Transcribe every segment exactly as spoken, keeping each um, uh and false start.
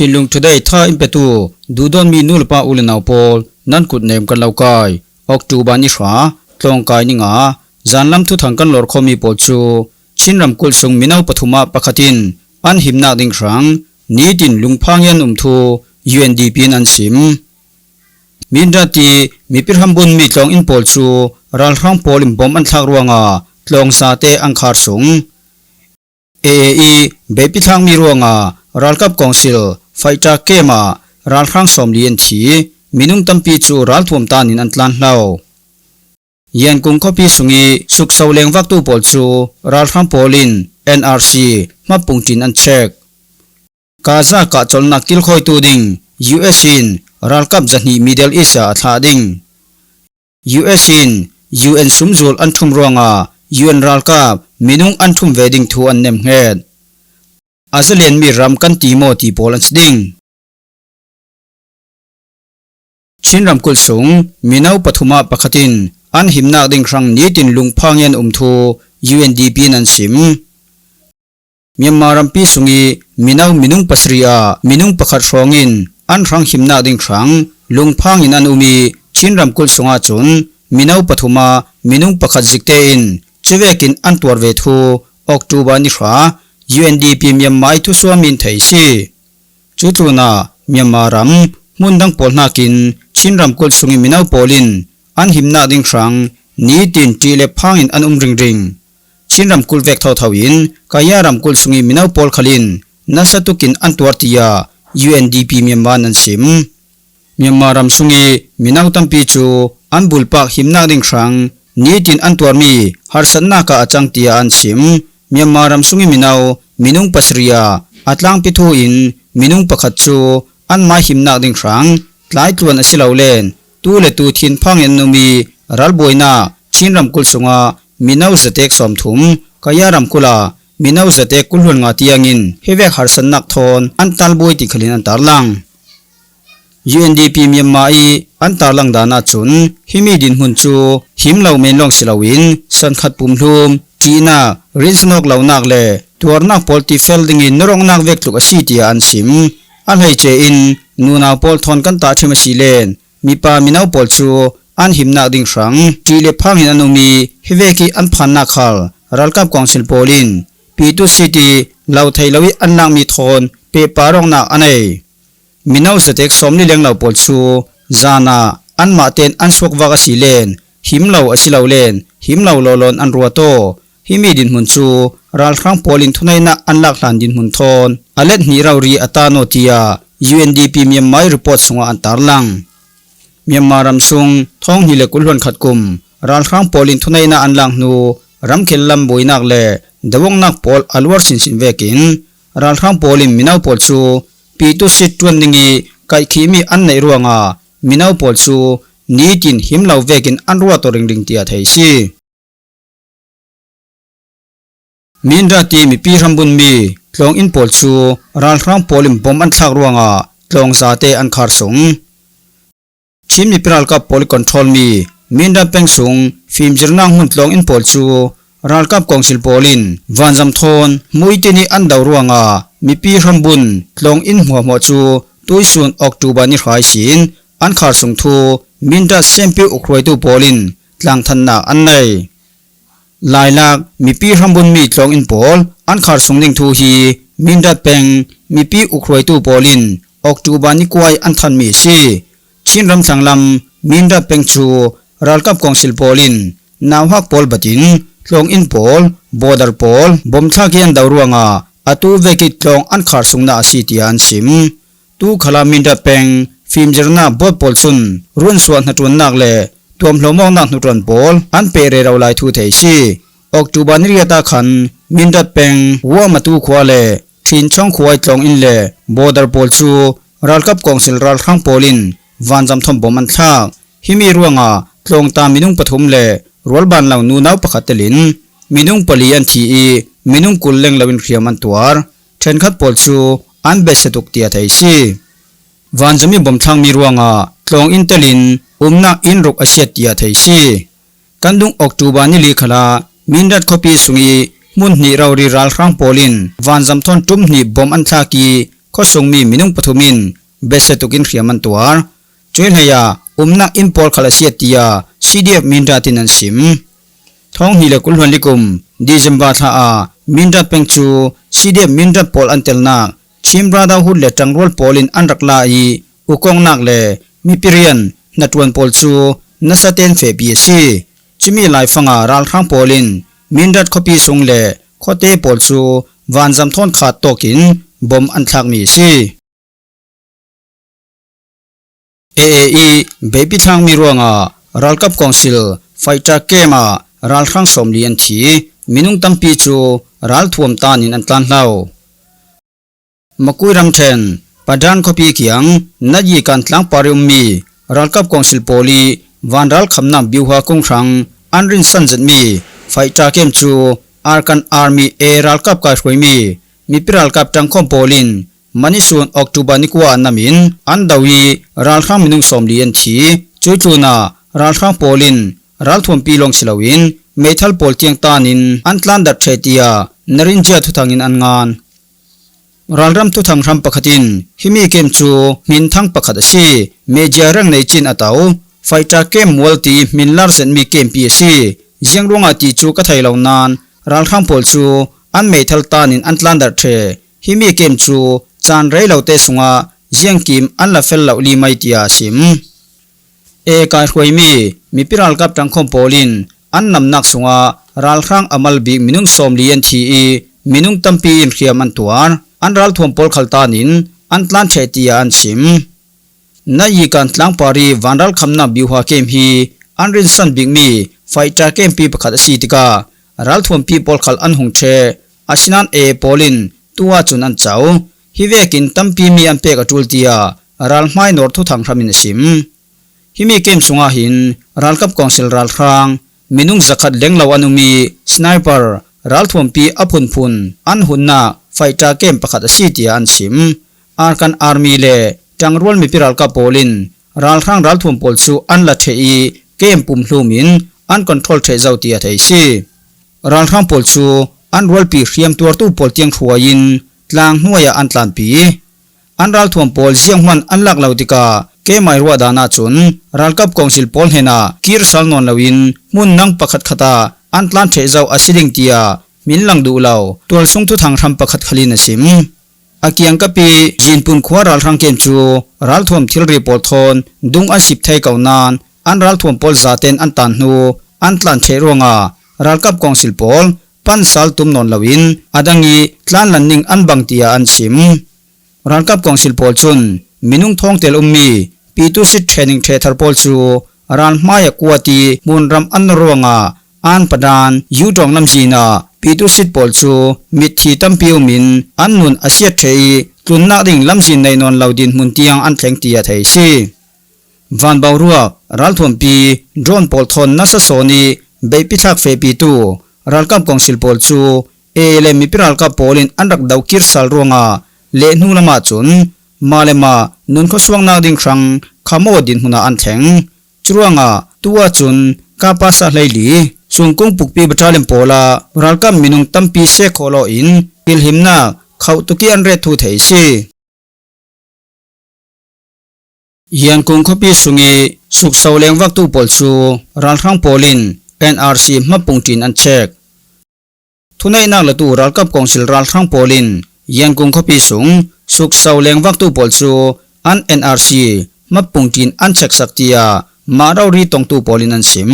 Chinlung Today tha in petu duhdawtmi nu le pa u le nau pawl, nan kut nem kan lo kai. October ni hra, tlawngkai ni nga, zanlam thuthang kan lawr khawmmi pawl chu Chin ramkulh sung mino pathum ah pakhat in an himnak ding hrang nitin lungphang in an um thu U N D P in an sim. Mindat ii mipi hrambunmi tlawng inn pawl chu ralhrang pawl in bom an thlak ruangah tlawng zate an khar sung. A A ii beipi thlakmi ruangah ralkap council fighter camp ah ralhrang sawmli an thi, minung tampi cu ralthuam tanin an tlan hlo. Yangon khuapi sung ii sukso lengvaktu pawl cu ralhrang pawl in N R C hmapung ṭin an check. Gaza kahcolhnak kilkhawitu ding U S in ralkap zahnih Middle East ah a thlah ding. U S in U N sumzul an ṭhum ruangah U N ralkap minung an ṭhum ve ding thu an nemhnget. A zalenmi ram kan ti maw ti pawl an si ding. Chin ramkulh sung mino pathum ah pakhat in an himnak ding hrang nitin lungphang in an um thu U N D P in an sim. Myanmar rampi sung ii mino minung pasarih ah minung pakhat hrawng in an hrang himnak ding hrang lungphang in an um ii, Chin ramkulh sung ahcun mino pathum ah minung pakhat zik tein cuvekin an tuar ve thu October ni hra U N D P Myanmar ii thusuam in theih a si. Cu tlunah Myanmar ram hmun dang pawl hnakin Chin ramkulh sung ii mino pawl in an himnak ding hrang nitin ṭih le phang in an um ringring. Chin ramkulh vek thotho in Kaya ramkulh sung ii mino pawl khal in nasa tukin an tuar, tiah U N D P Myanmar in an sim. Myanmar ram sung ii mino tampi cu an bulpak himnak ding hrang nitin an tuarmi harsatnak ah a cang, tiah an sim. Myanmar ram sung ii mino minung pasarih ah a tlangpi thu in minung pakhat cu anmai himnak ding hrang tlaitluan a si lo len tu le tu thinphang in an um ii, ralbuainak Chin ramkulh sungah mino zatek sawmthum, Kaya ramkulh ah mino zatek kul hluan nga tiangin hivek harsatnak thawn an talbuai ti khal in an tarlang. U N D P Myanmar ii an tarlang dan ahcun himi dinhmun cu him lo men lawng si loin sankhat pumhlum, ṭihnak, rinsanawk lonak le tuarnak pawl tifel dingin narawngnak vek tluk a si, tiah an sim. A hleice in nunau pawl thawn kan tahṭhim a si len mipa mino pawl cu an himnak ding hrang ṭih le phang in an um ii, hivek ii an phannak khal ralkap council pawl in Pyithu City lo thei lo ih an lakmi thawn pehpar awknak a nei. Mino zatek sawmli lenglo pawl cu zan ah anmah tein an suakvak a si len him lo a si lo len him lo lawlaw in an ruat aw. Himi dinhmun cu ralhrang pawl in thuneihnak an lak hlan dinhmun thawn a let hnih rori a tan aw, tiah U N D P Myanmar ii report sungah an tarlang. Myanmar ram sung thawng hnih le kul hluan khat kum ralhrang pawl in thuneihnak an lak hnu ramkhel lam buainak le doawknak pawl a luar sinsin vekin ralhrang pawl in mino pawl cu Pyithu City ṭuan ding ih kaihkhihmi an neih ruangah mino pawl cu nitin him lo vekin an ruat aw ringring, tiah thei a si. Mindat ii mipi hrambunmi tlawng inn pawl cu ralhrang pawl in bom an thlak ruangah tlawng zate an khar sung. Chin mipi ralkap pawl ih control mi Mindat peng sung fimzirnak hmun tlawng inn pawl cu ralkap council pawl in vanzam thawn muitin ih an do ruangah mipi hrambun tlawng inn hmuahhmuah cu tuihsun October ni hra ihsin an khar sung thu Mindat siampi ukhruaitu pawl in tlangthannak an nei. Lailak mipi hrambunmi tlawng inn pawl an khar sung ding thu hi Mindat peng mipi ukhruaitu pawl in October ni kua ih an thanmi a si. Chin ramthlang lam Mindat peng cu ralkap council pawl in nauhak pawl batin tlawng inn pawl, border pawl, bom thlak ih an do ruangah atu vek ih tlawng an khar sungnak a si, tiah an sim. Tu khalah Mindat peng fimzirnak board pawl cun runsuah hnaṭuannak le tuamhlawm awknak hnaṭuan pawl an peh rero lai thu thei a si. October ni riat ah khan Mindat peng Wamatu khua le Thinchawng khua ih tlawng inn le border pawl cu ralkap council ralhrang pawl in vanzam thawn bom an thlak. Himi ruangah tlawngta minung pathum le rualban lo nunau pakhat telin minung pali an thi ih minung kul leng loin hriam an tuar. Ṭhenkhat pawl cu an betsia tuk, tiah thei a si. Vanzam ih bom thlakmi ruangah tlawng inn telin umnak inn ruk a siat, tiah thei a si. Kan dung October ni li khalah Mindat khuapi sung ih hmun hnih rori ralhrang pawl in vanzam thawn ṭum hnih bom an thlak ih khuasung mi minung pathum in besia tukin hriam an tuar. Cuih hleiah umnak inn pawl khal a siat, tiah C D F Mindat in an sim. Thawng hnih le kul hluan li kum December thla ah Mindat peng cu C D F Mindat pawl an telnak Chin Brotherhood le ṭangrual pawl in an rak la i, ukawngnak le mipi rian hnaṭuan pawl cu nasa tein fehpi a si. Cumi laifang ah ralhrang pawl in Mindat khuapi sung le khuate pawl cu vanzam thawn khat tawkin bom an thlakmi a si. A A i beipi thlakmi ruangah ralkap kawngsil faihṭa kem ah ralhrang sawmli an thi, minung tampi cu ralthuam tan in an tlan hlo. Makui ramṭhen Padan khuapi kiang Nayi kan tlangpar i ummi ralkap kawngsil pawl i vanral khamnak biuha kung hrang an rinsan zetmi faihṭa kem cu Arakan Army A ralkap kaihruaimi mipi ralkap ṭangkhawm pawl in mani sun October ni kua an nam in an do i ralhrang minung sawmli an thi. Cuih tlunah ralhrang pawl in ralthuampi lawng si loin meithal pawl tiang tan in an tlandarh ṭheh, tiah Narinjia thuthang in an ngan. Ralram thuthang hram pakhat in himi kem cu hminthang pakhat a si, media reng nei cin a to, faihṭa kem mual ti hminlar zetmi kempi a si. Ziang ruangah ti cu ka thei lo nain ralhrang pawl cu an meithal tan in an tlandarh ṭheh. Himi kem cu caan rei lote sungah ziangkim an la fel lo li mai, tiah a sim. A kaihruaimi mipi ralkap ṭangkhawm pawl in an namnak sungah ralhrang a mal bik minung sawmli an thi i, minung tampi in hriam an tuar. An ralthuam pawl khal tan in an tlan ṭheh, tiah an sim. Nayi kan tlangpar i vanral khamnak biuha kem hi an rinsan bikmi faihṭa kempi pakhat a si tikah ralthuampi pawl khal an hung ṭheh. Asinain A pawl in tu ahcun an co. Hi vekin tampi mi an pek a ṭul, tiah ralhmai nawr thuthang hram in a sim. Himi kem sungah hin ralkap kawngsil ralhrang minung zakhat leng lo an um i, sniper ralthuampi a phunphun an hunnak faihṭa kem pakhat a si, tiah an sim. Arakan Army le ṭangrual mipi ralkap pawl in ralhrang ralthuam pawl cu an la ṭheh i, kem pumhlum in an control ṭheh zo, tiah thei a si. Ralhrang pawl cu an rualpi hriamtuartu pawl tiang hruai in tlang hnuai ah an tlanpi. An ralthuam pawl zianghman an lak lo tikah keimai ruah dan ahcun ralkap kawngsil pawl hnenah kir sal nawn loin hmun nang pakhatkhat ah an tlan ṭheh zo a si ding, tiah hmin lang duh lo tualsung thuthang hram pakhat khal in a sim. A kiangkap i Zinpun khua ralhrang kem cu ralthuam thilri pawl thawn dung an sip thei ko nain an ralthuam pawl zaten an tan hnu an tlan ṭheh ruangah ralkap kawngsil pawl pan sal tum nawn loin a dang i tlanlan ning an bang, tiah an sim. Ralkap kawngsil pawl cun minung thawngtel ummi Pitusit training ṭheh thar pawl cu ralhmai ah kuat i hmunram an nor ruangah An Padan, Yudawng lamzin ah Pitusit pawl cu mitthi tampi um in an nun a siat ṭheh i tlunnak ding lamzin nei nawn lo dinhmun tiang an thleng, tiah thei a si. Vanboruak ralthuampi drone pawl thawn nasa sawn i beipi thlak fehpitu ralkap kawngsil pawl cu A le mipi ralkap pawl in an rak do kir sal ruangah lehhnu lam ahcun mah le mah nun khuasuaknak ding hrang kham aw dinhmun ah an thleng. Curuangah tu ahcun kapa sa hleili sungkung pukpi battalion pawl ah ralkap minung tampi seh khawh law in kilhimnak khauh tuk i an ret thu thei a si. Yankung khuapi sung i sukso lengvaktu pawl cu ralhrang pawl in N R C hmapung ṭin an check. Thuneihnak latu ralkap kawngsil ralhrang pawl in Yankung khuapi sung sukso lengvaktu pawl cu an N R C hmapung ṭin an check sak, tiah mah rori tongtu pawl in an sim.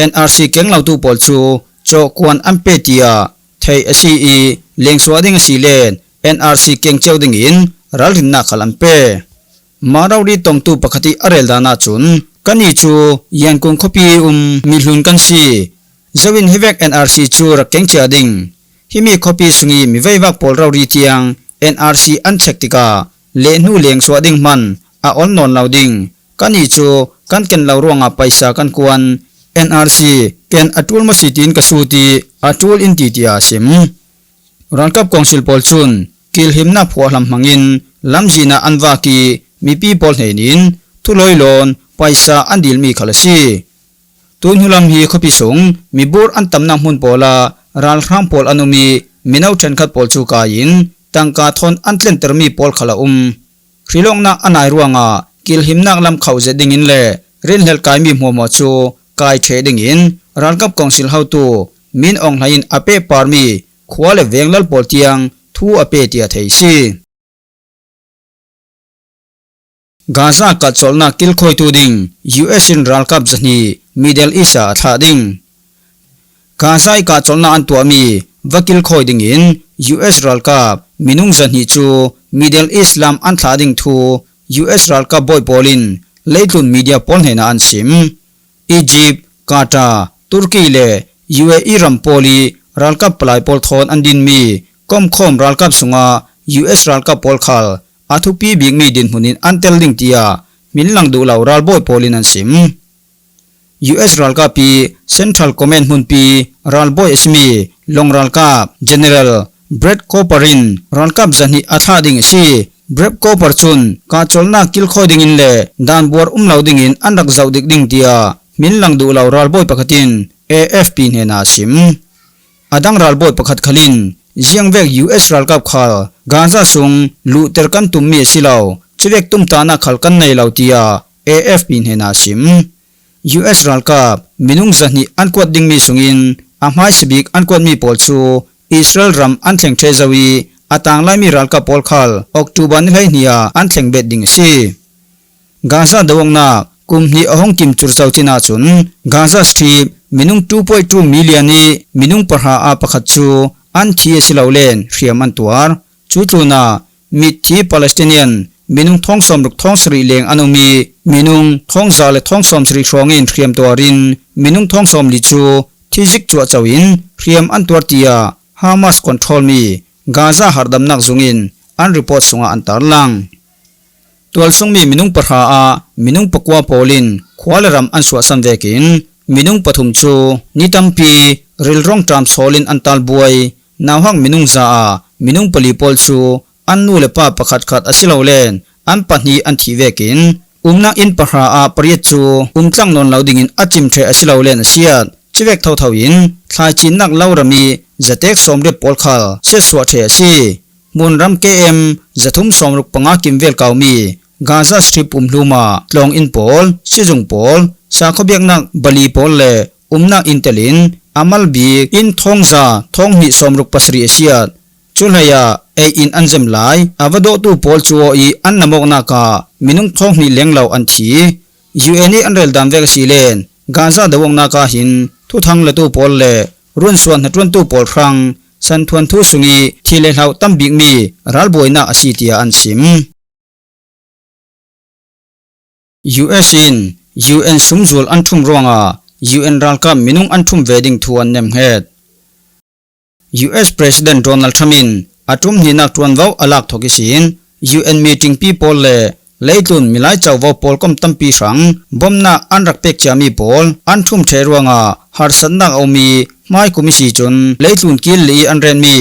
N R C keng lotu pawl cu cawhkuan an pe, tiah theih a si i, lengsuah ding a si le N R C keng cio dingin ralrinnak khal an pe. Mah rori tongtu pakhat i a rel dan ahcun, kannih cu Yankung khuapi i um mihlun kan si. Zo in hi vek N R C cu rak keng cia ding. Himi khuapi sung i mi veivak pawl rori tiang N R C an check tikah lehhnu lengsuah ding hman a ol nawn lo ding. Kannih cu kan ken lo ruangah paisa kan kuan. N R C ken a ṭul maw si tiin ka sut i a ṭul in ti, tiah a sim. Ralkap kawngsil pawl cun kilhimnak phuahlam hmangin lamzin ah an vak i mipi pawl hnenin thulawi lawn paisa an dilmi khal a si. Tuihnu lam hi khuapi sung mibur an tamnak hmun pawl ah ralhrang pawl an um i mino ṭhenkhat pawl cu kai in tangka thawn an tlentermi pawl khal a um. Hrilawknak a nai ruangah kilhimnak lam khauh zet dingin le rinhlelh kaimi hmuahhmuah cu kai ṭheh dingin ralkap kawngsil hotu Min Aung Hlaing in a pehparmi khua le venglal pawl tiang thu a pe tiah thei a si. Gaza kahcawlhnak kilkhawitu ding U S in ralkap zahnih Middle East ah a thlah ding. Gaza ih kahcawlhnak an tuahmi va kilkhawi dingin U S ralkap minung zahnih cu Middle East lam an thlah ding thu U S ralkap bawi pawl in leitlun media pawl hnenah an sim. Egypt, Qatar, Turkey le U A E ram pawl ih ralkap palai pawl thawn an dinmi komkhawm ralkap sungah U S ralkap pawl khal a thupi bikmi dinhmun in an tel ding tiah hminlang duh lo ralbawi pawl in an sim. U S ralkap ih Central Command hmunpi ralbawi a simi long ralkap General Brad Cooper in ralkap zahnih a thlah ding a si. Brad Cooper cun kahcawlhnak kilkhawi dingin le danbuar um lo dingin an rak zoh dik ding tiah hminlang duh lo ralbawi pakhat in A F P hnenah a sim. A dang ralbawi pakhat khal in ziangvek U S ralkap khal Gaza sung luhter kan tummi a si lo, cuvek tumtahnak khal kan nei lo tiah A F P hnenah a sim. U S ralkap minung zahnih an kuat dingmi sungin a hmaisa bik an kuatmi pawl cu Israel ram an thleng ṭheh zo ih a tanglaimi ralkap pawl khal October ni hleihnih ah an thleng bet ding a si. Gaza do awknak kum hnih a hung timcur zo cin ahcun Gaza Strip minung two point two million ih minung pahra ah pakhat cu an thi a si lo len hriam an tuar. Cu tlunah mitthi Palestinian minung thawng sawmruk thawng sarih leng an um ih minung thawng za le thawng sawm sarih hrawngin hriam tuarin minung thawng sawmli cu thizik cuahco in hriam an tuar tiah Hamas control mi Gaza harhdamnak zung in an report sungah an tarlang. Tualsungmi minung pahra ah minung pakua pawl in khua le ram an suahsan vekin minung pathum cu ni tampi rilrawng ṭam sawl in an talbuai. Nauhak minung za ah minung pali pawl cu an nu le pa pakhatkhat a si lo len an pahnih an thih vekin umnak inn pahra ah pariat cu umtlang nawn lo dingin a cim ṭheh a si lo len a siat. Cuvek thotho in thlaicinnak lo ram ih zatek sawmriat pawl khal siatsuah ṭheh a si. Hmunram K M zathum sawmruk panga kimvel kaumi Gaza Strip pumhlum ah tlawng inn pawl, sizung pawl, sakhaw biaknak bali pawl le umnak inn telin a mal bik inn thawngza thawng hnih sawmruk pasarih a siat. Cu hlei ah ei in an zem lai a va dawhtu pawl cu aw ih an nam awknak ah minung thawng hnih lenglo an thi. U N ih an rel dan vek a si len Gaza do awknak ah hin thuthang latu pawl le runsuah hnaṭuantu pawl hrang santhuanthu sungih thi le hlauh tam bikmi ralbuainak a si tiah an sim. U S in U N sumzul an ṭhum ruangah U N ralkap minung an ṭhum ve ding thu an nemhnget. U S President Donald Trump in a ṭum hnihnak ṭuanvo a lak thawk ihsin U N meetingpi pawl le leitlun milai covo pawlkom tampi hrang bomnak an rak pek ciami pawl an ṭhum ṭheh ruangah harsatnak a um ih hmaikum ihsi cun leitlun kil lih ih an renmi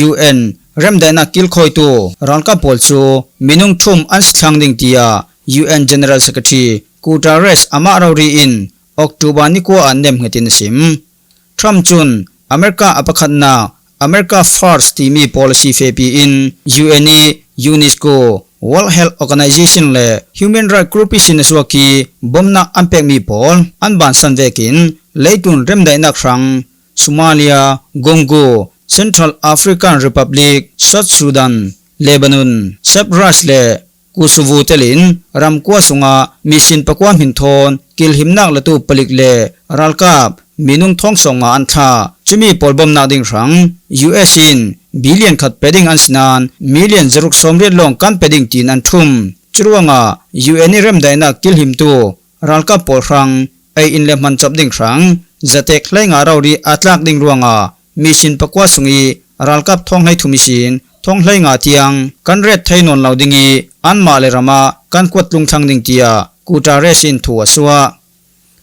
U N remdaihnak kilkhawitu ralkap pawl cu minung ṭhum an si thlang ding tiah U N General Secretary Guterres amah rori in October ni kua ah nemhnget in a sim. Trump cun America a pakhatnak America First timi policy fehpi in U N ih UNESCO, World Health Organization le human rights group ihsin a zuak ih bomnak an pekmi pawl an bansan vekin leitlun remdaihnak hrang Somalia, Congo, Central African Republic, South Sudan, Lebanon, Cyprus le Kosovo telin ramkua sungah mission pakua hmin thawn kilhimnak latu palik le ralkap minung thawng sawmnga an thlah. Cumi pawl bomnak ding hrang U S in billion khat pe ding an si nain million zaruk sawmriat lawng kan pe ding tiin an ṭhum. Curuangah U N ih remdaihnak kilhimtu ralkap pawl hrang ei in le hman cawp ding hrang zatek hleinga rori a tlak ding ruangah mission pakua sungih ralkap thawng hleithum ihsin thawng hleinga tiang kan ret thei nawn lo ding ih anmah le ramah kan kuat tlung thlang ding tiah Guterres in thu a suah.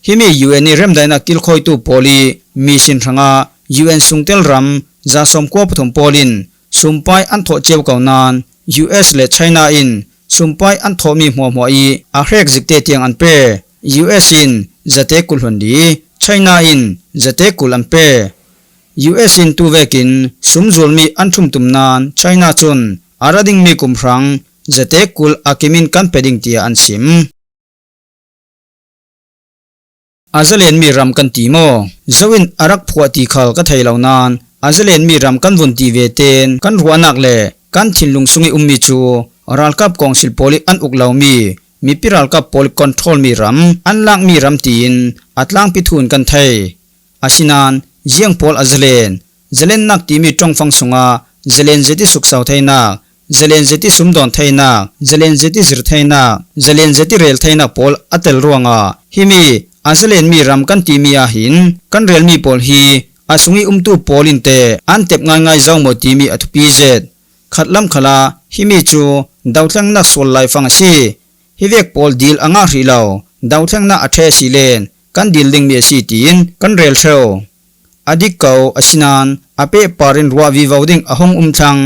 Himi U N ih remdaihnak kilkhawitu pawl ih mission hrangah U N sungtel ram za sawmkua pathum pawl in sumpai an thawh cio ko nain U S le China in sumpai an thawhmi hmuahhmuah ih a hrek zikte tiang an pe. U S in zatek kul hlun li, China in zatek kul an pe. U S in tu vekin sumzual mi an thumtum nan China cun a ra dingmi kum hrang zatek kul a kimin kan pe ding tiah an sim. A zalenmi ram kan ti maw? Zo in a rak phuah ti khal ka thei lo nan, a zalenmi ram kan vun ti ve tein kan ruahnak le kan thinlung sung i ummi cu ralkap kawngsil pawl i an uk lomi, mipi ralkap pawl i control mi ram, an lakmi ram tiin a tlangpi thu in kan thei. Asinain ziang pawl a zalen, zalennak timi ṭongfang sungah zalen zet i suksau theinak, zalen zet i sumdawn theinak, zalen zet i zir theinak, zalen zet i rel theinak pawl a tel ruangah himi a zalenmi ram kan timi ah hin kan relmi pawl hi a sung i umtu pawl in teh an tep ngaingai zo maw timi a thupi zet. Khatlam khalah himi cu dothlengnak sual laifang a si. Hi vek pawl dil a ngah hrih lo, dothlengnak a ṭhe a si len kan dil dingmi a si tiin kan rel ṭheu. A dik ko, asinain a pehpar in ruah vivo ding a hung um thlang.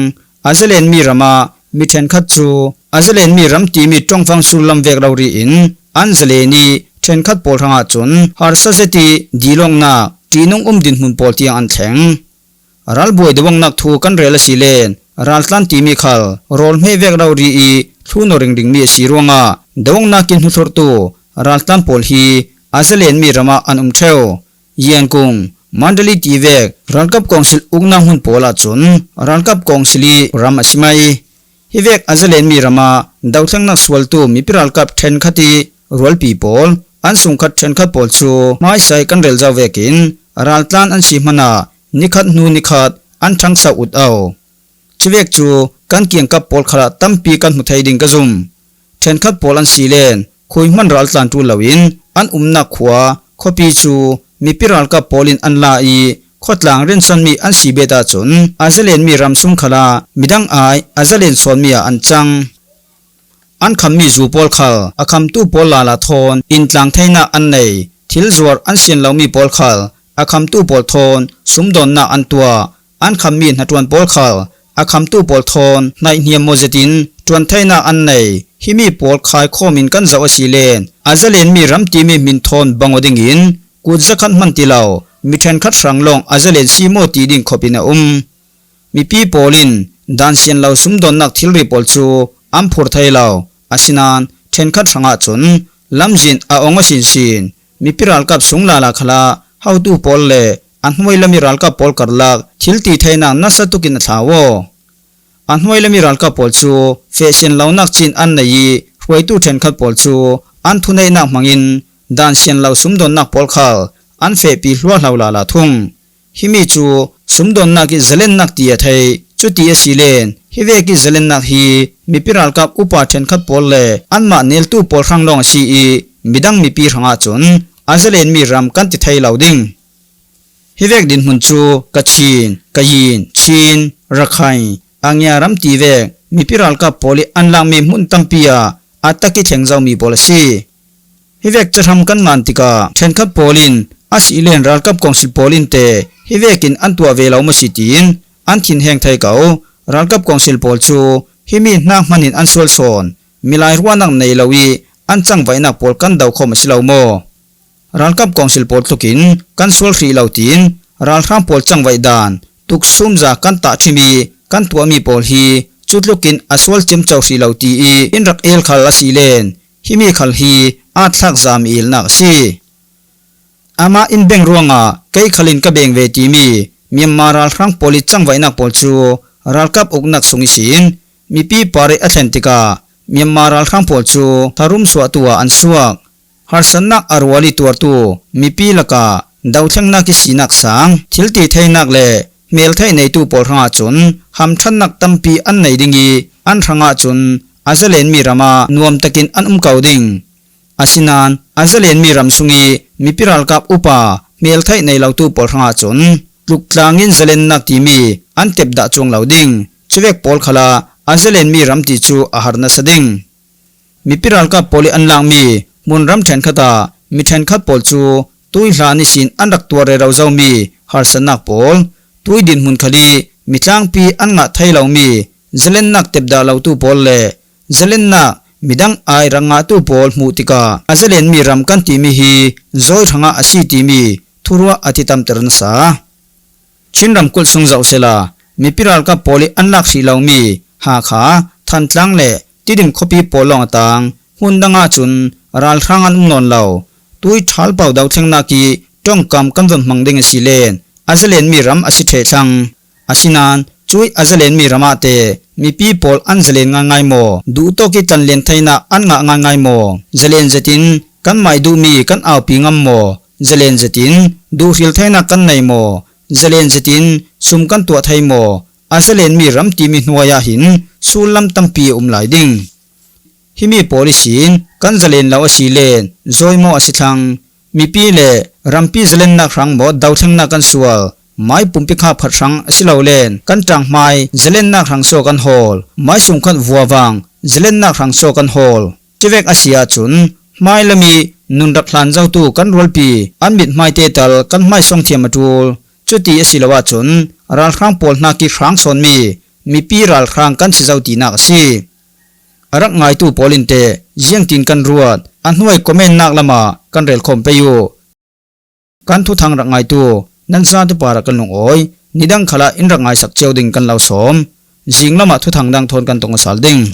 A zalenmi ram ah mi ṭhenkhat cu a zalenmi ram timi ṭongfang sullam vek rori in an zalen i ṭhenkhat pawl hrangah cun harsa zet i dilawngnak, ṭihnung um dinhmun pawl tiang an thleng. Ralbuai dawngnak thu kan rel a si len, raltlan timi khal rawl hmeh vek rori i thluno ringringmi a si ruangah dawngnak i hnuthurtu raltlan pawl hi a zalenmi ram ah an um ṭheu. Yangon, Mandalay ti vek ralkap kawngsil uknak hmun pawl ahcun ralkap kawngsil i ram a si mai. Hi vek a zalenmi ram ah dothlengnak sualtu mipi ralkap ṭhenkhat i rualpi pawl, an sungkhat ṭhenkhat pawl cu hmaisa i kan rel zo vekin raltlan an si hmanah nikhat hnu nikhat an ṭhangso ut au. Cuvek cu kan kiangkap pawl khalah tampi kan hmu thei ding ka zum. Ṭhenkhat pawl an si len khui hman raltlan ṭul loin an umnak khua, khuapi cu mipi ralkap pawl in an la i khuatlang rinsanmi an si bet ahcun a zalenmi ram sung khalah midang ai a zalen sawnmi ah an cang. An khammi zu pawl khal a khamtu pawl lala thawn intlang theinak an nei. Thil zuar an sian lomi pawl khal a khamtu pawl thawn sumdawnnak an tuah. An khammi hnaṭuan pawl khal a khamtu pawl thawn hnaihniam maw zetin ṭuan theinak an nei. Himi pawl khaikhawm in kan zoh a si len a zalenmi ram timi hmin thawn bang aw dingin kut zakhat hman ti lo, mi ṭhenkhat hrang lawng a zalen si maw ti ding khawpin a um. Mipi pawl in dan sian lo sumdawnnak thilri pawl cu an phur thei lo. Asinain ṭhenkhat hrangah cun lamzin a ong a sinsin. Mipi ralkap sung lala khalah hotu pawl le a hnuai lami ralkap pawl karlak thil ti theinak nasa tukin a thlau aw. A hnuai lami ralkap pawl cu feh sian lonak cin an nei i hruaitu ṭhenkhat pawl cu an thuneihnak hmangin dan sian lo sumdawnnak pawl khal an fehpi hluahlo lala thung. Himi cu sumdawnnak i zalennak ti a thei. Cuti a si len hi vek i zalennak hi mipi ralkap upa ṭhenkhat pawl le anmah neltu pawl hrang lawng a si i midang mipi hrangah cun a zalenmi ram kan ti thei lo ding. Hi vek dinhmun cu Kachin, Kayin, Chin, Rakhine, Angya ram ti vek mipi ralkap pawl i an lakmi hmun tampi ah a tak i thleng zomi pawl a si. Hi vek cahram kan ngan tikah ṭhenkhat pawl in a si len ralkap kawngsil pawl in teh hi vekin an tuah ve lo maw si tiin an thinheng thei ko. Ralkap kawngsil pawl cu himi hnak hman in an sual sawn, milai ruahnak nei lo i an cangvaihnak pawl kan dokhawm a si lo maw? Ralkap kawngsil pawl tlukin kan sual hrih lo tiin ralhrang pawl cangvaih dan tuksumza kan tahṭhim i kan tuahmi pawl hi cu tlukin a sual ciamco hrih lo ti i in rak el khal a si len himi khal hi aatthlak zami ilnak a si. Amah in beng ruangah kei khal in ka beng ve timi Myanmar ralhrang pawl i cangvaihnak pawl cu ralkap uknak sung ihsin mipi par i a thlen tikah Myanmar ralhrang pawl cu tharum suahtu ah an suak. Harsatnak a rual i tuartu mipi lakah dothlengnak i sinak sang thilti theinak le hmeltheih neitu pawl hrangah cun hamṭhatnak tampi an nei ding i an hrangah cun a zalenmi ram ah nuam takin an um ko ding. Asinain a zalenmi ram sung i mipi ralkap upa hmeltheih nei lotu pawl hrangah cun tluktlang in zalennak timi an tepdah cuang lo ding. Cuvek pawl khalah a zalenmi ram ti cu a har nasa ding. Mipi ralkap pawl i an lakmi hmunram ṭhenkhat ah mi ṭhenkhat pawl cu tuihlan ihsin an rak tuar rero zomi harsatnak pawl, tui dinhmun khal i mitlangpi an ngah thei lomi zalennak tepdah lotu pawl le zalennak midang ai rak ngahtu pawl hmuh tikah a zalenmi ram kan timi hi zawi hrangah a si timi thuruah a titamter nasa. Chin ramkulh sung zoh sela, mipi ralkap pawl ih an lak hrih lomi Hakha, Thantlang le Tidim khuapi pawl lawng a tang hmun dang ahcun ralhrang an um nawn lo. Tuih ṭhalpau dothlengnak ih ṭongkam kan vun hmang ding a si len a zalenmi ram a si ṭheh thlang. Asinain cuih a zalenmi ram ahte mipi pawl an zalen ngaingai maw? Duhtawk ih tlanlen theinak an ngah ngaingai maw? Zalen zetin kanmah ih duhmi kan aupi ngam maw? Zalen zetin duhhril theinak kan nei maw? Zalen zetin sum kan tuah thei maw? A zalenmi ram timi hnuai ah hin sullam tampi a um lai ding. Himi pawl ihsin kan zalen lo a si len zawi maw a si thlang. Mipi le rampi zalennak hrang maw dothlengnak kan sual? Mai pumpi khak phat hrang a si lo len kan ṭanghmai zalennak hrang saw kan hawl? Mai sungkhat vuavang zalennak hrang saw kan hawl? Cuvek a si ahcun hmailam ih nun rak hlan zotu kan rualpi an mithmaite tal kan hmaisawng thiam a ṭul. Cuti a si lo ahcun ralhrang pawl hnakih hrang sawnmi mipi ralhrang kan si zo tinak a si. A rak ngaitu pawl in teh ziangtin kan ruat, a hnuai comment-nak lamah kan relkhawm pei uh. Kan thuthang rak ngaitu nan zate parah kan lungawi, nidang khalah in rak ngaisak cio ding kan lo sawm. Zinglamah thuthang dang thawn kan tong aw sal ding.